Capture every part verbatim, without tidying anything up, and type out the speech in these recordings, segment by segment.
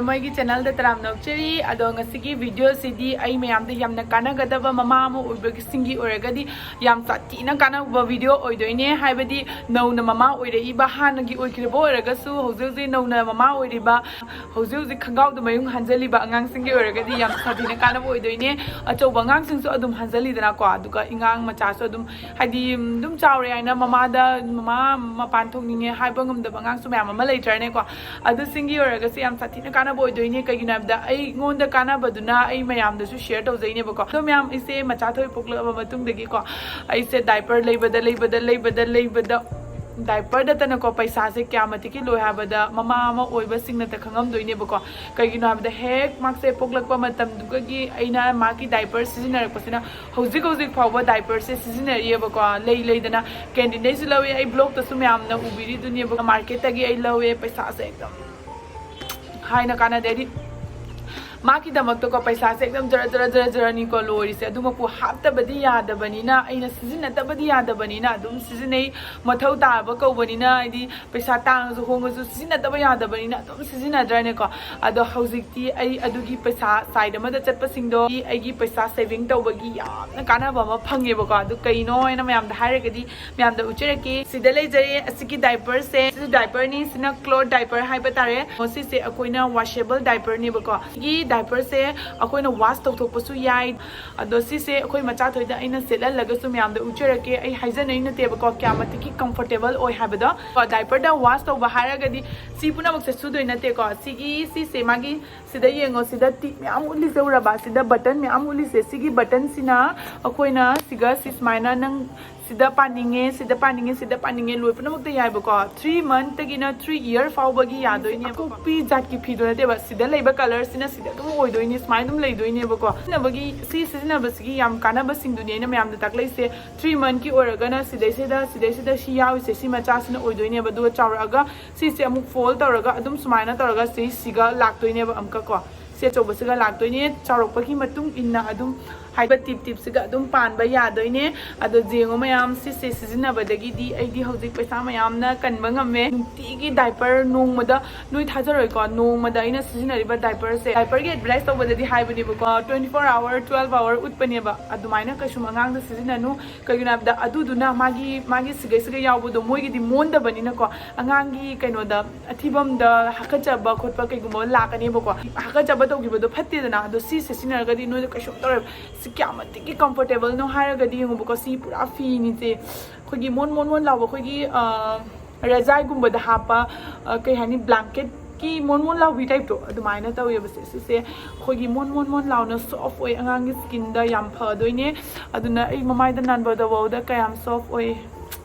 ꯃꯣꯏꯒꯤ ꯆꯦꯅꯦꯜꯗ ꯇꯔꯥꯝꯅ ꯑꯣꯛꯆꯔꯤ꯫ ꯑꯗꯣ ꯉꯁꯤꯒꯤ ꯚꯤꯗꯤꯑꯣꯁꯤꯗꯤ ꯑꯩ ꯃꯌꯥꯝꯗ ꯌꯥꯝꯅ ꯀꯥꯟꯅꯒꯗꯕ, ꯃꯃꯥ ꯑꯃ ꯑꯣꯏꯕꯁꯤꯡꯒꯤ ꯑꯣꯏꯔꯒꯗꯤ ꯌꯥꯝ ꯁꯥꯊꯤꯅ ꯀꯥꯟꯅꯕ ꯚꯤꯗꯤꯑꯣ ꯑꯣꯏꯗꯣꯏꯅꯦ꯫ ꯍꯥꯏꯕꯗꯤ ꯅꯧꯅ ꯃꯃꯥ ꯑꯣꯏꯔꯛꯏꯕ, ꯍꯥꯟꯅꯒꯤ ꯑꯣꯏꯈ꯭ꯔꯤꯕ ꯑꯣꯏꯔꯒꯁꯨ ꯍꯧꯖꯤꯛ ꯍꯧꯖꯤꯛ ꯅꯧꯅ ꯃꯃꯥ ꯑꯣꯏꯔꯤꯕ, ꯍꯧꯖꯤꯛ ꯍꯧꯖꯤꯛ ꯈꯪꯒꯥꯎꯗ ꯃꯌꯨꯡ ꯍꯟꯖꯜꯂꯤꯕ ꯑꯉꯥꯡꯁꯤꯡꯒꯤ ꯑꯣꯏꯔꯒꯗꯤ ꯌꯥꯝ ꯁꯥꯊꯤꯅ ꯀꯥꯟꯅꯕ ꯑꯣꯏꯗꯣꯏꯅꯦ꯫ ꯑꯆꯧꯕ ꯑꯉꯥꯡꯁꯤꯡꯁꯨ ꯑꯗꯨꯝ ꯍꯟꯖꯜꯂꯤꯗꯅꯀꯣ, ꯑꯗꯨꯒ ꯑꯉꯥꯡ ꯃꯆꯥꯁꯨ ꯑꯗꯨꯝ, ꯍꯥꯏꯗꯤ, ꯑꯗꯨꯝ ꯆꯥꯎꯔꯦ ꯍꯥꯏꯅ ꯃꯃꯥꯗ, ꯃꯃꯥ ꯃꯄꯥꯟ ꯊꯣꯛꯅꯤꯡꯉꯦ ꯍꯥꯏꯕ ꯉꯝꯗꯕ ꯑꯉꯥꯡꯁꯨ ꯃꯌꯥꯝ ꯑꯃ ꯂꯩꯇ꯭ꯔꯅꯦꯀꯣ꯫ ꯑꯗꯨꯁꯤꯡꯒꯤ ꯑꯣꯏꯔꯒꯁꯨ ꯌꯥꯝ ꯁꯥꯊꯤꯅ ꯀꯥꯟꯅꯕ ꯑꯣꯏꯗꯣꯏꯅꯦ꯫ ꯀꯩꯒꯤꯅꯣ ꯍꯥꯏꯕꯗ ꯑꯩꯉꯣꯟꯗ ꯀꯥꯟꯅꯕꯗꯨꯅ ꯑꯩ ꯃꯌꯥꯝꯗꯁꯨ ꯁꯤꯌꯔ ꯇꯧꯖꯩꯅꯦꯕꯀꯣ꯫ ꯑꯗꯣ ꯃꯌꯥꯝ, ꯑꯩꯁꯦ ꯃꯆꯥ ꯊꯣꯏ ꯄꯣꯛꯂꯛꯑꯕ ꯃꯇꯨꯡꯗꯒꯤꯀꯣ, ꯑꯩꯁꯦ ꯗꯥꯏꯄꯔ ꯂꯩꯕꯗ, ꯂꯩꯕꯗ, ꯂꯩꯕꯗ, ꯂꯩꯕꯗ, ꯗꯥꯏꯄꯔꯗꯇꯅꯀꯣ ꯄꯩꯁꯥꯁꯦ ꯀꯌꯥ ꯃꯇꯤꯛꯀꯤ ꯂꯣꯏ ꯍꯥꯏꯕꯗ ꯃꯃꯥ ꯑꯃ ꯑꯣꯏꯕꯁꯤꯡꯅꯇ ꯈꯪꯉꯝꯗꯣꯏꯅꯦꯕꯀꯣ꯫ ꯀꯩꯒꯤꯅꯣ ꯍꯥꯏꯕꯗ ꯍꯦꯛ ꯃꯥꯁꯦ ꯄꯣꯛꯂꯛꯄ ꯃꯇꯝꯗꯨꯒꯤ ꯑꯩꯅ ꯃꯥꯒꯤ ꯗꯥꯏꯄꯔ ꯁꯤꯖꯤꯟꯅꯔꯛꯄꯁꯤꯅ ꯍꯧꯖꯤꯛ ꯍꯧꯖꯤꯛ ꯐꯥꯎꯕ ꯗꯥꯏꯄꯔꯁꯦ ꯁꯤꯖꯤꯟꯅꯔꯤꯑꯕꯀꯣ꯫ ꯂꯩ ꯂꯩꯗꯅ ꯀꯦꯟꯇꯤꯟꯗꯩꯁꯨ ꯂꯧꯋꯦ, ꯑꯩ ꯕ꯭ꯂꯣꯛꯇꯁꯨ ꯃꯌꯥꯝꯅ ꯎꯕꯤꯔꯤꯗꯨꯅꯦꯕ꯫ ꯃꯥꯔꯀꯦꯠꯇꯒꯤ ꯑꯩ ꯂꯧꯋꯦ, ꯄꯩꯁꯥꯁꯦ ꯑꯦꯛꯗꯝ ꯍꯥꯏꯅ ꯀꯥꯟꯅꯗꯦ꯫ ꯍꯥꯏꯗꯤ ꯃꯥꯒꯤꯗꯃꯛꯇꯀꯣ ꯄꯩꯁꯥꯁꯦ ꯑꯦꯛꯗꯝ ꯖꯔ ꯖꯔ ꯖꯔ ꯖꯔꯅꯤꯀꯣ ꯂꯣꯏꯔꯤꯁꯦ꯫ ꯑꯗꯨꯃꯛꯄꯨ ꯍꯥꯞꯇꯕꯗꯤ ꯌꯥꯗꯕꯅꯤꯅ, ꯑꯩꯅ ꯁꯤꯖꯤꯟꯅꯗꯕꯗꯤ ꯌꯥꯗꯕꯅꯤꯅ ꯑꯗꯨꯝ ꯁꯤꯖꯤꯟꯅꯩ꯫ ꯃꯊꯧ ꯇꯥꯕ ꯀꯧꯕꯅꯤꯅ, ꯍꯥꯏꯗꯤ ꯄꯩꯁꯥ ꯇꯥꯡꯉꯁꯨ ꯍꯣꯡꯉꯁꯨ ꯁꯤꯖꯤꯟꯅꯗꯕ ꯌꯥꯗꯕꯅꯤꯅ ꯑꯗꯨꯝ ꯁꯤꯖꯤꯟꯅꯗ꯭ꯔꯅꯦꯀꯣ꯫ ꯑꯗꯣ ꯍꯧꯖꯤꯛꯇꯤ ꯑꯩ ꯑꯗꯨꯒꯤ ꯄꯩꯁꯥ ꯁꯥꯏꯠ ꯑꯃꯗ ꯆꯠꯄꯁꯤꯡꯗꯣ ꯑꯩꯒꯤ ꯄꯩꯁꯥ ꯁꯦꯚꯤꯡ ꯇꯧꯕꯒꯤ ꯌꯥꯝꯅ ꯀꯥꯟꯅꯕ ꯑꯃ ꯐꯪꯉꯦꯕꯀꯣ꯫ ꯑꯗꯨ ꯀꯩꯅꯣ ꯍꯥꯏꯅ ꯃꯌꯥꯝꯗ ꯍꯥꯏꯔꯒꯗꯤ, ꯃꯌꯥꯝꯗ ꯎꯠꯆꯔꯛꯀꯦ꯫ ꯁꯤꯗ ꯂꯩꯖꯔꯦ꯫ ꯑꯁꯤꯒꯤ ꯗꯥꯏꯄꯔꯁꯦ, ꯁꯤꯁꯨ ꯗꯥꯏꯄꯔꯅꯤ꯫ ꯁꯤꯅ ꯀ꯭ꯂꯣꯠ ꯗꯥꯏꯄꯔ ꯍꯥꯏꯕ ꯇꯥꯔꯦ꯫ ꯁꯤꯁꯦ ꯑꯩꯈꯣꯏꯅ ꯋꯥꯁꯦꯕꯜ ꯗꯥꯏꯄꯔꯅꯦꯕꯀꯣ꯫ ꯁꯤꯒꯤ ꯗꯥꯏꯄꯔꯁꯦ ꯑꯩꯈꯣꯏꯅ ꯋꯥꯁ ꯇꯧꯊꯣꯛꯄꯁꯨ ꯌꯥꯏ꯫ ꯑꯗꯣ ꯁꯤꯁꯦ ꯑꯩꯈꯣꯏ ꯃꯆꯥ ꯊꯣꯏꯗ ꯑꯩꯅ ꯁꯦꯠꯍꯜꯂꯒꯁꯨ ꯃꯌꯥꯝꯗ ꯎꯠꯆꯔꯛꯀꯦ꯫ ꯑꯩ ꯍꯥꯏꯖꯅꯩ ꯅꯠꯇꯦꯕꯀꯣ, ꯀꯌꯥ ꯃꯇꯤꯛꯀꯤ ꯀꯝꯐꯣꯔꯇꯦꯕꯜ ꯑꯣꯏ ꯍꯥꯏꯕꯗꯣ꯫ ꯗꯥꯏꯄꯔꯗ ꯋꯥꯁ ꯇꯧꯕ ꯍꯥꯏꯔꯒꯗꯤ ꯁꯤ ꯄꯨꯝꯅꯃꯛꯁꯦ ꯁꯨꯗꯣꯏ ꯅꯠꯇꯦꯀꯣ꯫ ꯁꯤꯒꯤ, ꯁꯤꯁꯦ ꯃꯥꯒꯤ, ꯁꯤꯗ ꯌꯦꯡꯉꯣ, ꯁꯤꯗ ꯇꯤꯛ ꯃꯌꯥꯝ ꯎꯠꯂꯤꯁꯦ ꯎꯔꯕ? ꯁꯤꯗ ꯕꯇꯟ ꯃꯌꯥꯝ ꯎꯠꯂꯤꯁꯦ꯫ ꯁꯤꯒꯤ ꯕꯇꯟꯁꯤꯅ ꯑꯩꯈꯣꯏꯅ ꯁꯤꯒ ꯁꯤ ꯁꯨꯃꯥꯏꯅ ꯅꯪ ꯁꯤꯗ ꯄꯥꯅꯤꯡꯉꯦ, ꯁꯤꯗ ꯄꯥꯅꯤꯡꯉꯦ, ꯁꯤꯗ ꯄꯥꯅꯤꯡꯉꯦ, ꯂꯣꯏ ꯄꯨꯝꯅꯃꯛꯇ ꯌꯥꯏꯕꯀꯣ꯫ ꯊ꯭ꯔꯤ ꯃꯟꯠꯇꯒꯤꯅ ꯊ꯭ꯔꯤ ꯏꯌꯔ ꯐꯥꯎꯕꯒꯤ ꯌꯥꯗꯣꯏꯅꯦꯕꯀꯣ꯫ ꯑꯀꯨꯞꯄꯤ ꯖꯥꯠꯀꯤ ꯐꯤꯗꯣ ꯅꯠꯇꯦꯕ, ꯁꯤꯗ ꯂꯩꯕ ꯀꯂꯔꯁꯤꯅ ꯁꯤꯗ ꯑꯗꯨꯝ ꯑꯣꯏꯗꯣꯏꯅꯤ, ꯁꯨꯃꯥꯏꯅ ꯑꯗꯨꯝ ꯂꯩꯗꯣꯏꯅꯦꯕꯀꯣ꯫ ꯁꯤꯖꯤꯟꯅꯕꯒꯤ, ꯁꯤ ꯁꯤꯖꯤꯟꯅꯕꯁꯤꯒꯤ ꯌꯥꯝ ꯀꯥꯟꯅꯕꯁꯤꯡꯗꯨꯅꯤ ꯑꯩꯅ ꯃꯌꯥꯝꯗ ꯇꯥꯛꯂꯛꯏꯁꯦ꯫ ꯊ꯭ꯔꯤ ꯃꯟꯠꯀꯤ ꯑꯣꯏꯔꯒꯅ ꯁꯤꯗꯩꯁꯤꯗ, ꯁꯤꯗꯩꯁꯤꯗ ꯁꯤ ꯌꯥꯎꯔꯤꯁꯦ, ꯁꯤ ꯃꯆꯥꯁꯤꯅ ꯑꯣꯏꯗꯣꯏꯅꯦꯕ꯫ ꯑꯗꯨꯒ ꯆꯥꯎꯔꯛꯑꯒ ꯁꯤꯁꯦ ꯑꯃꯨꯛ ꯐꯣꯜ ꯇꯧꯔꯒ ꯑꯗꯨꯝ ꯁꯨꯃꯥꯏꯅ ꯇꯧꯔꯒ ꯁꯤꯁꯤꯒ ꯂꯥꯛꯇꯣꯏꯅꯦꯕ ꯑꯃꯨꯛꯀ ꯀꯣ꯫ ꯁꯤ ꯑꯆꯧꯕꯁꯤꯒ ꯂꯥꯛꯇꯣꯏꯅꯦ꯫ ꯆꯥꯎꯔꯛꯄꯒꯤ ꯃꯇꯨꯡ ꯏꯟꯅ ꯑꯗꯨꯝ ꯍꯥꯏꯕ ꯇꯤꯞ ꯇꯤꯞꯁꯤꯒ ꯑꯗꯨꯝ ꯄꯥꯟꯕ ꯌꯥꯗꯣꯏꯅꯦ꯫ ꯑꯗꯣ ꯌꯦꯡꯉꯣ ꯃꯌꯥꯝ, ꯁꯤꯁꯦ ꯁꯤꯖꯤꯟꯅꯕꯗꯒꯤꯗꯤ ꯑꯩꯗꯤ ꯍꯧꯖꯤꯛ ꯄꯩꯁꯥ ꯃꯌꯥꯝꯅ ꯀꯟꯕ ꯉꯝꯃꯦ꯫ ꯅꯨꯡꯇꯤꯒꯤ ꯗꯥꯏꯄꯔ ꯅꯣꯡꯃꯗ, ꯅꯣꯏ ꯊꯥꯖꯔꯣꯏꯀꯣ, ꯅꯣꯡꯃꯗ ꯑꯩꯅ ꯁꯤꯖꯤꯟꯅꯔꯤꯕ ꯗꯥꯏꯄꯔꯁꯦ, ꯗꯥꯏꯄꯔꯒꯤ ꯑꯦꯗꯚꯔꯇꯥꯏꯁ ꯇꯧꯕꯗꯗꯤ ꯍꯥꯏꯕꯅꯦꯕꯀꯣ, twenty four hour, twelve hour ꯎꯠꯄꯅꯦꯕ꯫ ꯑꯗꯨꯃꯥꯏꯅ ꯀꯩꯁꯨꯝ ꯑꯉꯥꯡꯗ ꯁꯤꯖꯤꯟꯅꯅꯨ꯫ ꯀꯩꯒꯤꯅꯣ ꯍꯥꯏꯕꯗ ꯑꯗꯨꯗꯨꯅ ꯃꯥꯒꯤ, ꯃꯥꯒꯤ ꯁꯤꯒꯩ ꯁꯤꯒꯩ ꯌꯥꯎꯕꯗꯣ ꯃꯣꯏꯒꯤꯗꯤ ꯃꯣꯟꯗꯕꯅꯤꯅꯀꯣ, ꯑꯉꯥꯡꯒꯤ ꯀꯩꯅꯣꯗ, ꯑꯊꯤꯕꯝꯗ ꯍꯥꯀꯠꯆꯕ ꯈꯣꯠꯄ ꯀꯩꯒꯨꯝꯕ ꯂꯥꯛꯀꯅꯦꯕꯀꯣ꯫ ꯍꯥꯀꯠꯆꯕ ꯇꯧꯈꯤꯕꯗꯣ ꯐꯠꯇꯦꯗꯅ꯫ ꯑꯗꯣ ꯁꯤꯁꯦ ꯁꯤꯖꯤꯟꯅꯔꯒꯗꯤ ꯅꯣꯏꯗ ꯀꯩꯁꯨꯝ ꯇꯧꯔꯣꯏꯕ꯫ ꯁꯤ ꯀꯌꯥꯝ ꯃꯇꯤꯛꯀꯤ ꯀꯝꯐꯣꯔꯇꯦꯕꯜꯅꯣ ꯍꯥꯏꯔꯒꯗꯤ ꯌꯦꯡꯉꯨꯕꯀꯣ, ꯁꯤ ꯄꯨꯔꯥ ꯐꯤꯅꯤꯁꯦ꯫ ꯑꯩꯈꯣꯏꯒꯤ ꯃꯣꯟ ꯃꯣꯟ ꯃꯣꯟ ꯂꯥꯎꯕ, ꯑꯩꯈꯣꯏꯒꯤ, ꯑ, ꯔꯖꯥꯏꯒꯨꯝꯕꯗ ꯍꯥꯞꯄ, ꯑ, ꯀꯩ ꯍꯥꯏꯅꯤ, ꯕ꯭ꯂꯥꯡꯀꯦꯠꯀꯤ ꯃꯣꯟ ꯃꯣꯟ ꯂꯥꯎꯕꯤ ꯇꯥꯏꯞꯇꯣ ꯑꯗꯨꯃꯥꯏꯅ ꯇꯧꯋꯦꯕ ꯁꯦ꯫ ꯁꯤꯁꯦ ꯑꯩꯈꯣꯏꯒꯤ ꯃꯣꯟ ꯃꯣꯟ ꯃꯣꯟ ꯂꯥꯎꯅ ꯁꯣꯐ ꯑꯣꯏ, ꯑꯉꯥꯡꯒꯤ ꯁ꯭ꯀꯤꯟꯗ ꯌꯥꯝ ꯐꯗꯣꯏꯅꯦ꯫ ꯑꯗꯨꯅ ꯑꯩ ꯃꯃꯥꯏꯗ ꯅꯥꯟꯕꯗꯐꯥꯎꯗ ꯀꯌꯥꯝ ꯁꯣꯐ ꯑꯣꯏ꯫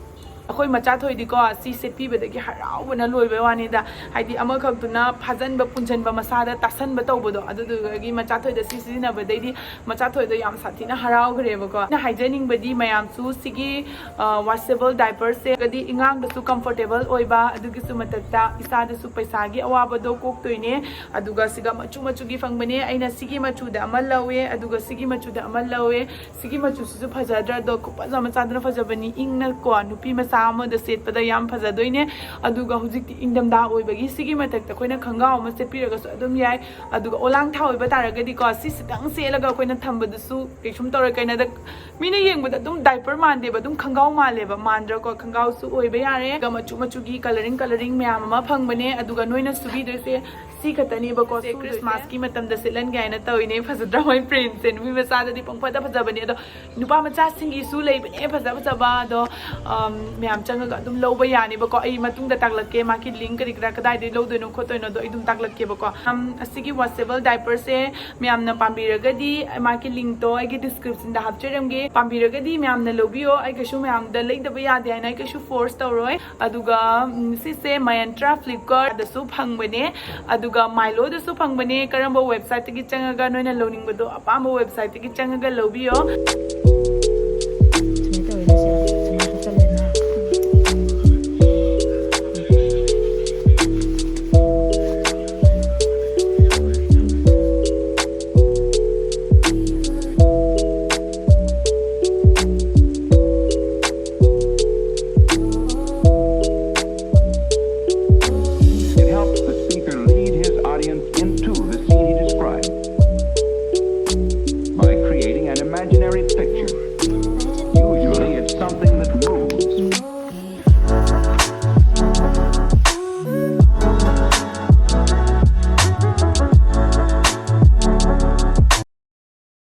ꯑꯩꯈꯣꯏ ꯃꯆꯥ ꯊꯣꯏꯗꯤꯀꯣ, ꯁꯤ ꯁꯦꯠꯄꯤꯕꯗꯒꯤ ꯍꯔꯥꯎꯕꯅ ꯂꯣꯏꯕꯩ ꯋꯥꯅꯤꯗ꯫ ꯍꯥꯏꯗꯤ ꯑꯃꯈꯛꯇꯨꯅ ꯐꯥꯖꯟꯕ, ꯄꯨꯟꯁꯤꯟꯕ, ꯃꯁꯥꯗ ꯇꯥꯁꯟꯕ ꯇꯧꯕꯗꯣ, ꯑꯗꯨꯗꯨꯒꯤ ꯃꯆꯥ ꯊꯣꯏꯗ ꯁꯤ ꯁꯤꯖꯤꯟꯅꯕꯗꯩꯗꯤ ꯃꯆꯥ ꯊꯣꯏꯗꯣ ꯌꯥꯝ ꯁꯥꯊꯤꯅ ꯍꯔꯥꯎꯈ꯭ꯔꯦꯕꯀꯣ꯫ ꯑꯩꯅ ꯍꯥꯏꯖꯅꯤꯡꯕꯗꯤ ꯃꯌꯥꯝꯁꯨ ꯁꯤꯒꯤ, ꯑ, washable diaperꯁꯦ ꯀꯗꯤ ꯑꯉꯥꯡꯗꯁꯨ comfortable ꯑꯣꯏꯕ, ꯑꯗꯨꯒꯤꯁꯨ ꯃꯊꯛꯇ ꯏꯁꯥꯗꯁꯨ ꯄꯩꯁꯥꯒꯤ ꯑꯋꯥꯕꯗꯣ ꯀꯣꯛꯇꯣꯏꯅꯦ꯫ ꯑꯗꯨꯒ ꯁꯤꯒ ꯃꯆꯨ ꯃꯆꯨꯒꯤ ꯐꯪꯕꯅꯦ꯫ ꯑꯩꯅ ꯁꯤꯒꯤ ꯃꯆꯨꯗ ꯑꯃ ꯂꯧꯋꯦ, ꯑꯗꯨꯒ ꯁꯤꯒꯤ ꯃꯆꯨꯗ ꯑꯃ ꯂꯧꯋꯦ꯫ ꯁꯤꯒꯤ ꯃꯆꯨꯁꯤꯁꯨ ꯐꯖꯗ꯭ꯔꯥ? ꯑꯗꯣ ꯈꯨꯐꯖ ꯑꯃ ꯆꯥꯗꯅ ꯐꯖꯕꯅꯤ, ꯏꯪꯅꯀꯣ, ꯅꯨꯄꯤ ꯃꯆꯥ ꯑꯃꯗ ꯁꯦꯠꯄꯗ ꯌꯥꯝ ꯐꯖꯗꯣꯏꯅꯦ꯫ ꯑꯗꯨꯒ ꯍꯧꯖꯤꯛꯇꯤ ꯏꯪꯊꯝꯊꯥ ꯑꯣꯏꯕꯒꯤ ꯁꯤꯒꯤ ꯃꯊꯛꯇ ꯑꯩꯈꯣꯏꯅ ꯈꯪꯒꯥꯎ ꯑꯃ ꯁꯦꯠꯄꯤꯔꯒꯁꯨ ꯑꯗꯨꯝ ꯌꯥꯏ꯫ ꯑꯗꯨꯒ ꯑꯣꯂꯥꯡ ꯊꯥ ꯑꯣꯏꯕ ꯇꯥꯔꯒꯗꯤꯀꯣ, ꯁꯤꯁꯤꯇꯪ ꯁꯦꯠꯂꯒ ꯑꯩꯈꯣꯏꯅ ꯊꯝꯕꯗꯨꯁꯨ ꯀꯩꯁꯨꯝ ꯇꯧꯔꯣꯏ꯫ ꯀꯩꯅꯣꯗ ꯃꯤꯅ ꯌꯦꯡꯕꯗ ꯑꯗꯨꯝ ꯗꯥꯏꯄꯔ ꯃꯥꯟꯗꯦꯕ, ꯑꯗꯨꯝ ꯈꯪꯒꯥꯎ ꯃꯥꯜꯂꯦꯕ, ꯃꯥꯟꯗ꯭ꯔꯥꯀꯣ? ꯈꯪꯒꯥꯎꯁꯨ ꯑꯣꯏꯕ ꯌꯥꯔꯦ꯫ ꯑꯗꯨꯒ ꯃꯆꯨ ꯃꯆꯨꯒꯤ ꯀꯂꯔꯤꯡ ꯀꯂꯔꯤꯡ ꯃꯌꯥꯝ ꯑꯃ ꯐꯪꯕꯅꯦ꯫ ꯑꯗꯨꯒ ꯅꯣꯏꯅ ꯁꯨꯕꯤꯗꯣꯏꯁꯦ ꯁꯤ ꯈꯛꯇꯅꯦꯕꯀꯣ꯫ ꯁꯦ ꯁꯨꯗꯣꯏꯁꯦ꯫ ꯈ꯭ꯔꯤꯁꯃꯥꯁꯀꯤ ꯃꯇꯝꯗ ꯁꯦꯠꯍꯟꯒꯦ ꯍꯥꯏꯅ ꯇꯧꯔꯤꯅꯦ꯫ ꯐꯖꯗ꯭ꯔꯥ ꯃꯣꯏ ꯄ꯭ꯔꯤꯟꯁꯦ? ꯅꯨꯄꯤ ꯃꯆꯥꯗꯗꯤ ꯄꯪꯐꯗ ꯐꯖꯕꯅꯦ꯫ ꯑꯗꯣ ꯅꯨꯄꯥ ꯃꯆꯥꯁꯤꯡꯒꯤꯁꯨ ꯂꯩꯕꯅꯦ ꯐꯖ ꯐꯖꯕ꯫ ꯑꯗꯣ, ꯑꯝ, ꯃꯌꯥꯝ ꯆꯪꯉꯒ ꯑꯗꯨꯝ ꯂꯧꯕ ꯌꯥꯅꯦꯕꯀꯣ꯫ ꯑꯩ ꯃꯇꯨꯡꯗ ꯇꯥꯛꯂꯛꯀꯦ ꯃꯥꯒꯤ ꯂꯤꯡ ꯀꯔꯤ ꯀꯔꯥ ꯀꯗꯥꯏꯗꯒꯤ ꯂꯧꯗꯣꯏꯅꯣ ꯈꯣꯠꯇꯣꯏꯅꯣꯗꯣ ꯑꯩ ꯑꯗꯨꯝ ꯇꯥꯛꯂꯛꯀꯦꯕꯀꯣ꯫ ꯑꯝ, ꯑꯁꯤꯒꯤ washable diaperꯁꯦ ꯃꯌꯥꯝꯅ ꯄꯥꯝꯕꯤꯔꯒꯗꯤ ꯃꯥꯒꯤ ꯂꯤꯡꯇꯣ ꯑꯩꯒꯤ ꯗꯤꯁꯀ꯭ꯔꯤꯞꯁꯟꯗ ꯍꯥꯞꯆꯔꯝꯒꯦ꯫ ꯄꯥꯝꯕꯤꯔꯒꯗꯤ ꯃꯌꯥꯝꯅ ꯂꯧꯕꯤꯌꯣ꯫ ꯑꯩ ꯀꯩꯁꯨ ꯃꯌꯥꯝꯗ ꯂꯩꯗꯕ ꯌꯥꯗꯦ ꯍꯥꯏꯅ ꯑꯩ ꯀꯩꯁꯨ ꯐꯣꯔꯁ ꯇꯧꯔꯣꯏ꯫ ꯑꯗꯨꯒ, ꯎꯝ, ꯁꯤꯁꯦ Myntra, Flipkartꯗꯁꯨ ꯐꯪꯕꯅꯦ꯫ ꯑꯗꯨꯒ Myloꯗꯁꯨ ꯐꯪꯕꯅꯦ꯫ ꯀꯔꯝꯕ ꯋꯦꯕꯁꯥꯏꯠꯇꯒꯤ ꯆꯪꯉꯒ ꯅꯣꯏꯅ ꯂꯧꯅꯤꯡꯕꯗꯣ ꯑꯄꯥꯝꯕ ꯋꯦꯕꯁꯥꯏꯠꯇꯒꯤ ꯆꯪꯉꯒ ꯂꯧꯕꯤꯌꯣ꯫